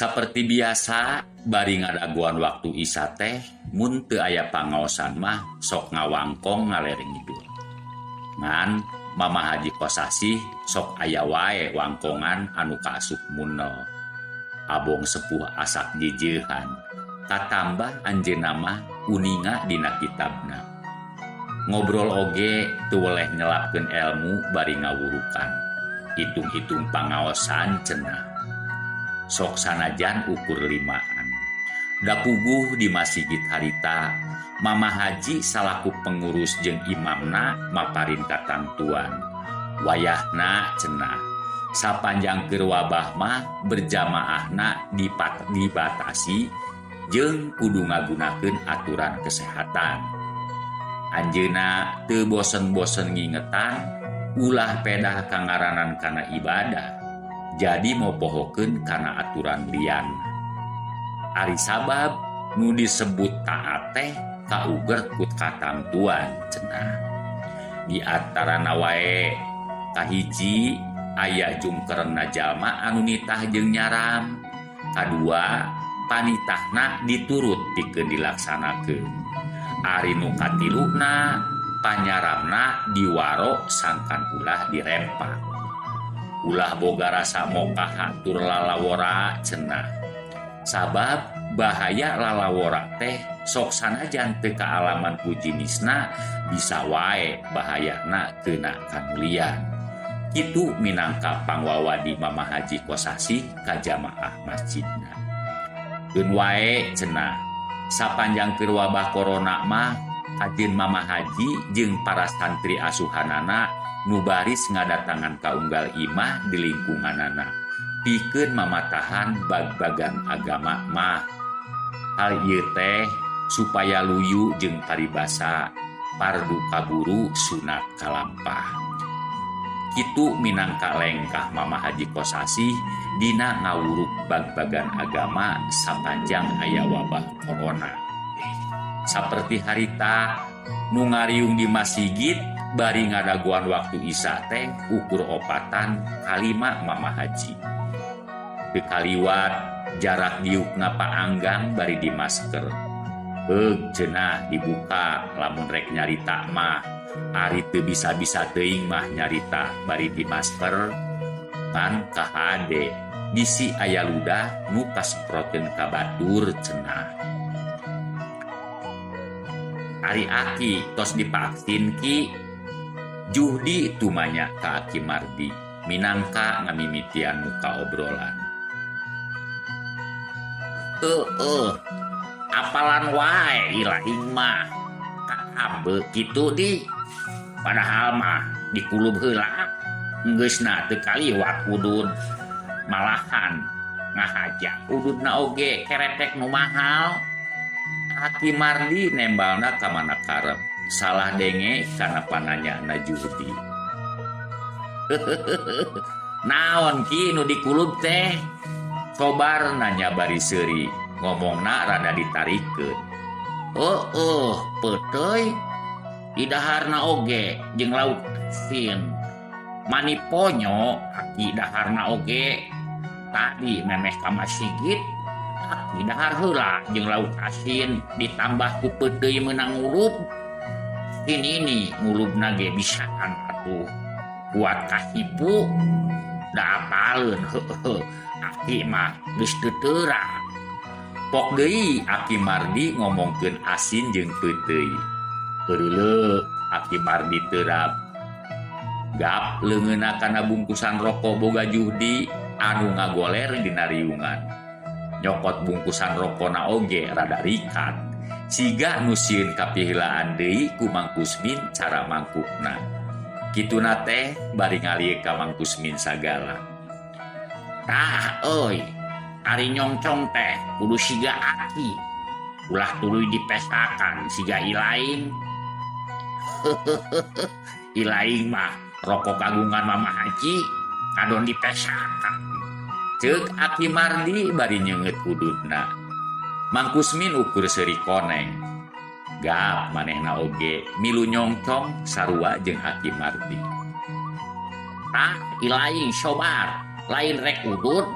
Saperti biasa bari ngadagoan waktu Isya teh mun teu aya pangaosan mah sok ngawangkong ngaler ngidul. Ngan Mama Haji Kosasih sok aya wae wangkongan anu kaasup munel. Abong sepuh asak jijeuhan, katambah anjeunna mah uninga dina kitabna. Ngobrol oge teu weleh nyelapkeun elmu bari ngawurukan. Hitung-hitung pangaosan cenah. Sok sanajan ukur limaan. Da puguh di masigit harita, Mama Haji salaku pengurus jeung imamna maparin katantuan. Wayahna cenah, sapanjang keur wabah mah berjamaahna dibatasi jeung kudu ngagunakeun aturan kesehatan. Anjeunna teu bosen-bosen ngingetan ulah pedah kangaranan kana ibadah. Jadi mopohokeun kana aturan lian. Ari sabab nu disebut taat teh kauger ku katamtuan cenah. Di antarana wae kahiji aya jungkerengna jalma anu nitah jeung nyaram. Kadua panitahna diturut pikeun dilaksanakeun. Ari nu katiluna panyaramna diwaro sangkan ulah dirempak. Ulah boga rasa mokaha tur lalawora cenah. Sabab bahaya lalawora teh sok sanajan teu kaalaman ku jinisna bisa wae bahayana kena kanulian. Kitu minangka pangwawadi Mama Haji Kosasih ka jamaah masjidna. Keun wae cenah sapanjang keur wabah corona mah kajeun Mama Haji jeung para santri asuhanana nu baris ngadatangan ka unggal imah di lingkunganana pikeun mamatahan bag-bagan agama mah. Hal ieu teh supaya luyu jeung paribasa pardu kaburu sunat kalampah. Kitu minangka lengkah Mama Haji Kosasih dina ngawuruk bag-bagan agama sapanjang aya wabah corona. Saperti harita nu ngariung di masigit bari ngadagoan waktu Isya teh ukur opatan kalima Mama Haji. Teu kaliwat jarak diukna paanggang bari di masker. Heug cenah dibuka lamun rek nyarita mah. Ari teu bisa-bisa teuing mah nyarita bari di masker. Ngan kahade bisi aya ludah nu kasemproteun ka batur cenah. Ari aki tos divaksin ki Juhdi tumanya ka Aki Mardi minangka ngamimitian muka obrolan. Heueuh, apalan wae ilaing mah kaambe kitu di. Padahal mah dikulub heula geusna teu kaliwat udud. Malahan ngahaja ududna oge kerepek nu mahal. Aki Mardi nembalna ka mana karep. Salah denge kana pananyana Juhdi. Naon ki nu dikulub teh? Sobar nanya bari seuri, ngomongna rada ditarikeun. Heueuh, peuteuy. Di daharna oge jeung lauk asin. Mani ponyo aki daharna oge. Tadi memeh ka masigit, aki dahar heula jeung lauk asin ditambah ku peuteuy meunang ngulub. Ini nih ngulubna ge bisaan atuh. Kuat kahipu da apaleun heueuh. Aki mah geus teu terang. Pok deui Aki Mardi ngomongkeun asin jeung peuteuy. Heureuleuh Aki Mardi terap. Gap leungeunna kana bungkusan rokok boga Juhdi anu ngagoler dina riungan. Nyokot bungkusan rokona oge rada rikat. Siga nu sieun kapiheulaan deui ku Mang Kusmin cara mangkukna. Kituna teh bari ngalieu ka Mang Kusmin sagala. Tah euy, ari nyongcong teh kudu siga aki. Ulah tuluy dipesakan siga ilaing. Ilaing mah rokok kagungan Mama Haji kadon dipesakan. Ceuk Aki Mardi bari nyeungeut ududna. Mang Kusmin ukur seuri koneng. Gap manehna oge milu nyongcong sarua jeung Aki Mardi. Tah ilaing sobar lain rek udud.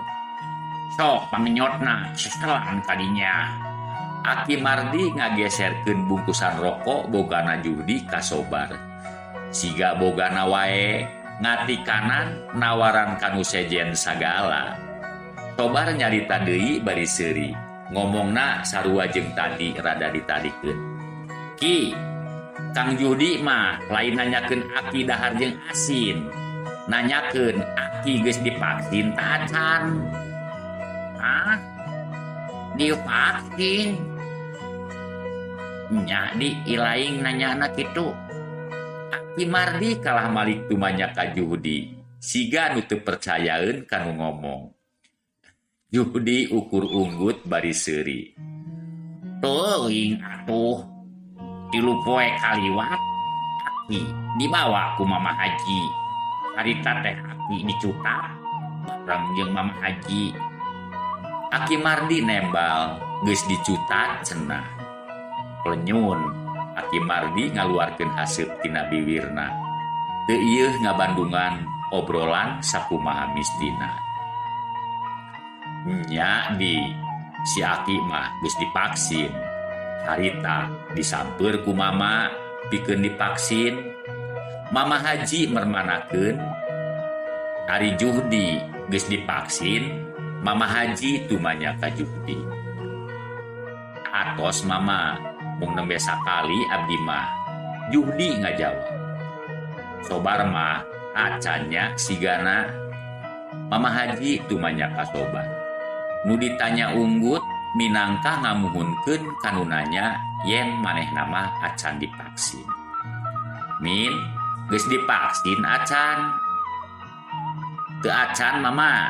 Sok pangenyotna seselan kadinya. Aki Mardi ngageserkeun bungkusan rokok bogana Juhdi ka Sobar. Siga bogana wae ngatikanan nawaran kanu sejen sagala. Sobar nyarita deui bari seuri. Ngomongna sarua jeung tadi rada ditarikeun. Ki, Kang Juhdi mah lain nanyakeun aki dahar jeung asin. Nanyakeun aki geus divaksin tacan. Hah? Divaksin? Nya di ilaing nanyana kitu. Aki Mardi kalah malik tumanya ka Juhdi. Siga nu teu percayaeun kanu ngomong. Juhdi ukur unggut bari seuri. Teuing atuh. 3 poe kaliwat aki dibawa ku Mama Haji. Harita teh aki dicutak bareng jeung Mama Haji. Aki Mardi nembal geus dicutat cenah. Pelenyun Aki Mardi ngaluarkeun haseup tina biwirna. Teu ieuh ngabandungan obrolan sakumaha mistina. Nya di si Aki mah geus divaksin. Harita disamper ku mama pikeun divaksin. Mama Haji mermanakeun ari Juhdi geus divaksin. Mama Haji tumanya ka Juhdi. Atos mama mung nembe sakali abdi mah. Juhdi ngajawab. Sobar mah acannya sigana. Mama Haji tumanya ka Sobar. Nu ditanya unggut minangka ngamuhunkeun kanu nanya yen manehna mah acan divaksin. Min, geus divaksin acan. Teu acan mama.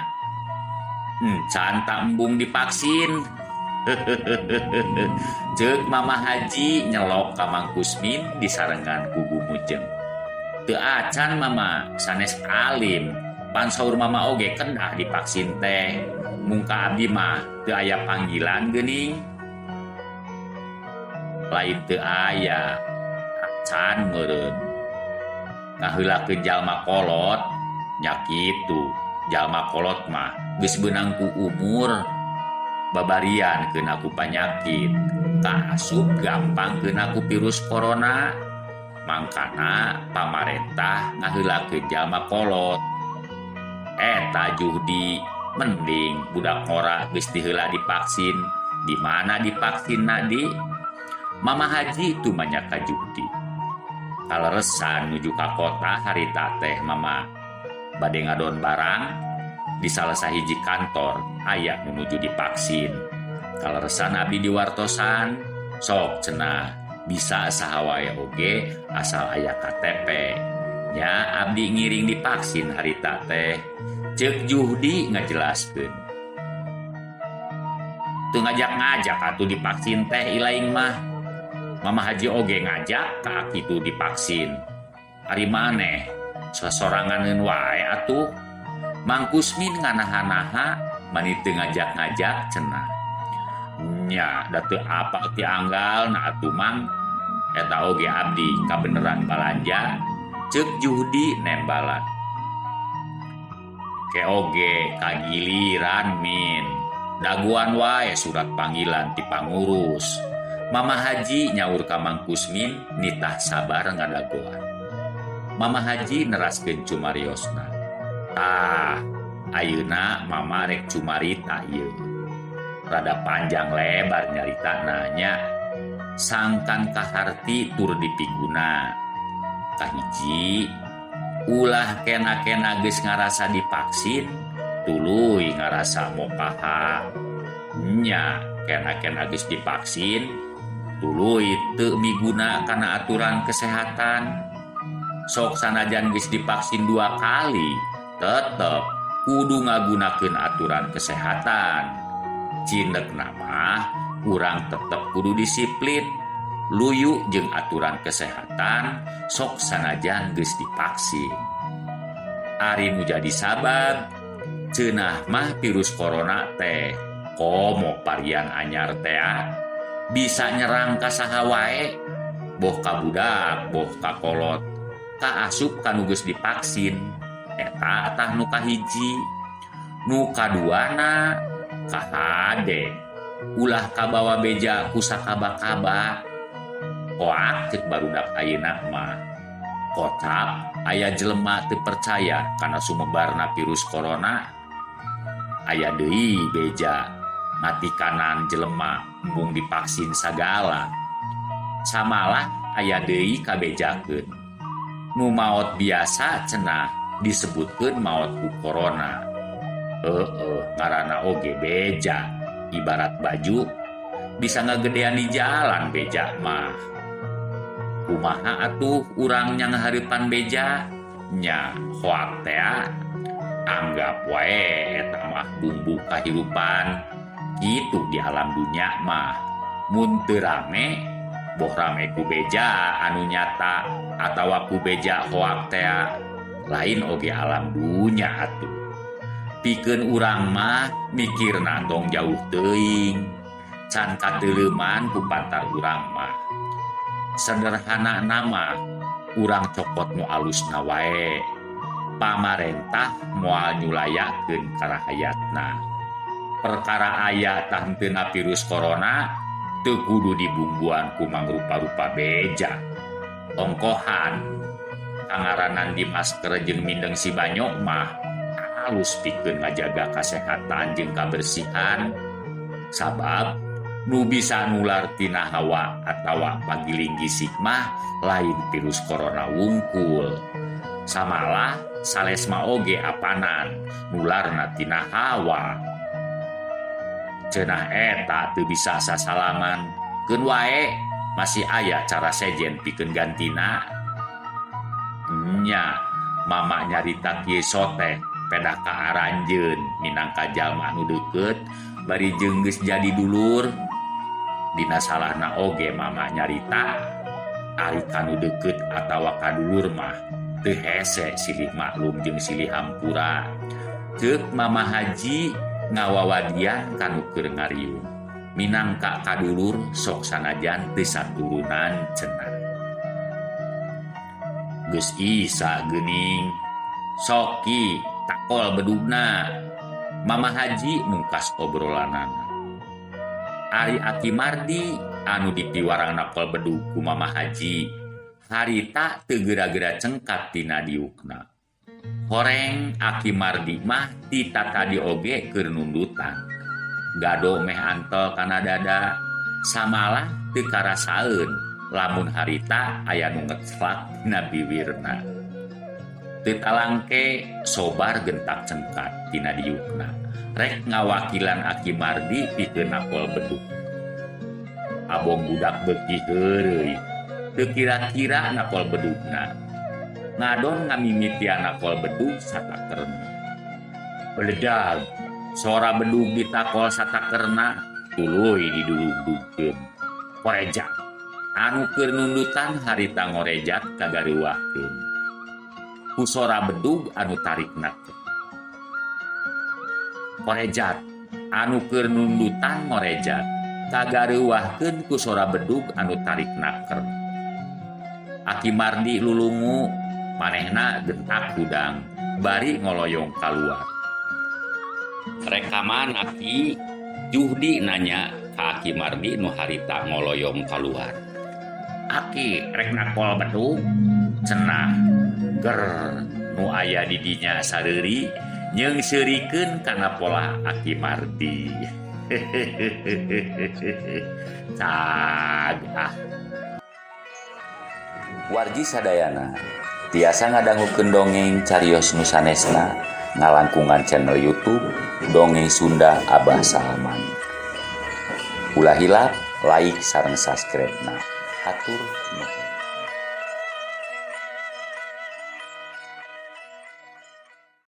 Encan tak embung divaksin. Ceuk Mama Haji nyelok ka Mang Kusmin disarengan ku Gumujeng. Teu acan mama sanes alim. Pan saur mama oge kedah divaksin teh. Mungka abdi mah teu aya panggilan geuning. Lain teu aya acan meureun. Ngaheulakeun jalma kolot nya kitu. Jalma kolot mah geus beunang ku umur. Babarian kena ku panyakit, kaasup gampang kena ku virus corona. Mangkana pamarentah ngaheulakeun jalma kolot. Eta Juhdi mending budak ngora geus diheula divaksin. Di mana divaksinna di? Mama Haji tumanya ka Juhdi. Kaleresan nuju ka kota harita teh mama bade ngadon barang di salah sahiji kantor aya nu nuju divaksin. Kaleresan abdi diwartosan sok cenah bisa saha wae oge asal aya KTP. Nya abdi ngiring divaksin harita teh. Ceuk Juhdi ngajelaskeun. Teu ngajak-ngajak atuh divaksin teh ilaing mah. Mama Haji oge ngajak ka kitu divaksin. Ari maneh sasoranganeun wae atuh. Mang Kusmin nganaha-naha mani teu ngajak-ngajak cenah. Nya da teu apal ti anggalna atuh Mang. Eta oge abdi kabeneran balanja. Ceuk Juhdi nembalan. Ke oge kagiliran min. Daguan wae surat panggilan ti pangurus. Mama Haji nyaur ka Mang Kusmin nitah sabar ngadagoan. Mama Haji neraskeun cumariosna. Tah, ayeuna mama rek cumarita ieu. Rada panjang lebar nyaritana nya. Sangkan kaharti tur dipiguna. Kahiji, ulah kena-kena geus ngarasa divaksin, tuluy ngarasa mokaha. Nya, kena-kena geus divaksin, tuluy teu miguna kana aturan kesehatan. Sok sanajan geus divaksin 2 kali, tetep kudu ngagunakeun aturan kesehatan. Cindekna mah urang tetep kudu disiplin, luyu jeung aturan kesehatan sok sanajan geus divaksin. Ari nu jadi sabab cenah mah virus corona teh komo varian anyar tea bisa nyerang ka saha wae, boh ka budak boh ka kolot, kaasup ka nu geus divaksin. Eta tah nu kahiji. Nu kaduana Kahade ulah kabawa beja ku sakaba-kaba. Hoak cek barudak ayeuna mah. Kocap aya jelema teu percaya kana sumebarna virus corona. Aya deui beja matikanan jelema embung divaksin sagala. Samalah aya deui kabejakeun. Nu maot biasa cenah disebutkeun maot ku corona. Heeh, ngaranna oge beja. Ibarat baju bisa ngagedean di jalan beja mah. Kumaha atuh urang nyanghareupan beja? Nya hoak tea. Anggap wae eta mah bumbu kahirupan. Kitu di alam dunya mah. Mun teu rame, boh rame ku beja anu nyata atawa ku beja hoak tea, lain oge alam dunya atuh. Pikeun urang mah mikirna tong jauh teuing. Can kateuleman ku pantar urang mah. Sederhana nama urang cokot nu alusna wae. Pamarentah moal nyulayakeun ka rahayatna. Perkara aya tah henteuna virus corona teu kudu dibumbuan ku mangrupa-rupa beja. Ongkohan kangaranan di masker jeung mindeng sibanyo mah alus pikeun ngajaga kasehatan jeung kabersihan. Sabab nu bisa nular tina hawa atawa pagiling gisik mah lain virus corona wungkul. Samalah salesma oge apanan nularna tina hawa. Cenah eta teu bisa sasalaman. Keun wae masih aya cara sejen pikeun gantina. Nya mama nyarita kieu soteh pedah ka aranjeun minangka jalma nu deukeut bari jeung geus jadi dulur. Dina salahna oge mama nyarita ari kanu deukeut atawa kadulur mah teu hese silih maklum jeung silih hampura. Ceuk Mama Haji ngawawadian kanu keur ngariung minangka kadulur sok sanajan teu saturunan cenah. Geus isa geuning soki takol bedugna. Mama Haji mungkas obrolanana. Ari Aki Mardi anu dipiwarang nakol bedug ku Mama Haji harita teu geura-geura cengkat tina diukna. Horeng Aki Mardi mah ti tatadi oge keur nundutan. Gado meh antel kana dada samalah teu karasaeun lamun harita aya nu ngeclak tina biwirna. Teu talangke sobar gentak cengkat tina diukna. Rek ngawakilan Aki Mardi pikeun nakol bedug. Abong budak beuki heureuy. Teu kira-kira nakol bedugna. Ngadon ngamimitian nakol bedug satakerna. Beledag, sora bedug ditakol satakerna tuluy didulug-dugkeun. Korejat, anu keur nundutan harita ngorejat kagareuwahkeun. Ku sora bedug anu tarikna. Korejat, anu keur nundutan ngorejat kagareuwahkeun ku sora bedug anu tarik naker. Aki Mardi lulungu manehna gentak hudang bari ngoloyong kaluar. Rekaman Aki Juhdi nanya ka Aki Mardi nu harita ngoloyong kaluar. Aki rek nakol bedug cenah ger nu aya di dinya sareuri nyeungseurikeun kana pola Aki Mardi. Cag ah. Wargi sadayana tiasa ngadangukeun dongeng carios nu sanesna ngalangkungan channel YouTube Dongeng Sunda Abah Salman. Ulah hilap like sareng subscribe na. Hatur nuhun.